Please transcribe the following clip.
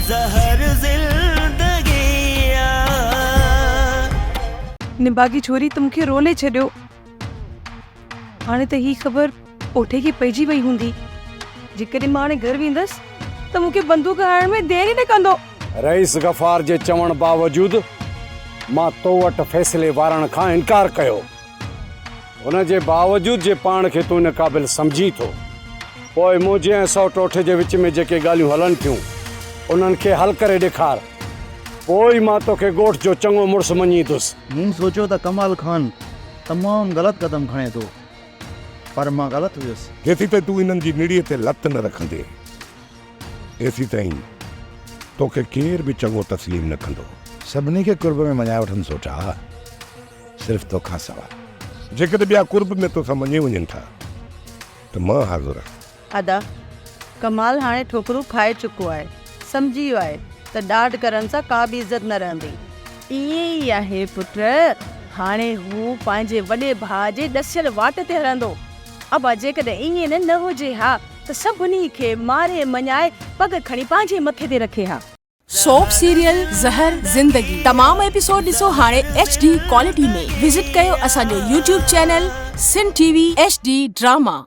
زهر زندگي آ. نڀاڳي ڇوري ته مون کي رولي ڇڏيو. هاڻي ته هي خبر اوٺي کي پئجي وئي هوندي. جيڪڏهن مان هاڻي گهر ويندس ته مون کي بندوق هڻڻ ۾ دير ئي نه ڪندو. رئيس غفار جي چوڻ باوجود مان تو وٽ فيصلي وارڻ کان انڪار ڪيو. ان جي باوجود جي پاڻ کي تون ان قابل سمجهين ٿو، پوء منهنجي ۽ سئوٽ اوٺي جي وچ ۾ جيڪي ڳالهيون هلن ٿيون، انهن کي حل ڪري ڏيکار، پوء ئي مان توکي ڳوٺ جو چڱو مڙس مڃيندس. مون سوچيو ته ڪمال خان تمام غلط قدم کڻي ٿو، پر مان غلط هيس. جيسيتائين تون انهن جي نڙيء تي لت نه رکندين، ايسيتائين توکي ڪير به چڱو تسليم نه ڪندو. سڀني کي قرب ۾ مڃائي وٺن سوٽا. صرف توکان سوا. جيڪڏهن ٻيا قرب ۾ توسان مڃي وڃن ٿا ته مان حاضر آهيان. ادا، ڪمال هاڻي ٺوڪرون کائي چڪو آهي. سمجهي ويو آهي ته ڏاڍ ڪرڻ سان ڪا به عزت نه رهندي. ائين ئي آهي پٽ، هاڻي هو پنهنجي وڏي ڀاء جي ڏسيل واٽ تي هلندو. ابا، جيڪڏهن ائين نه هجي ها ته سڀني کي ماري مڃائي پڳ کڻي پنهنجي مٿي تي رکي ها. سوپ سيريل زهر زندگي تمام ايپيسوڊ ڏسو هاڻي ايڇ ڊي ڪوالٽي ۾ وزٽ ڪيو اسان جو YouTube channel Sindh T V H D drama.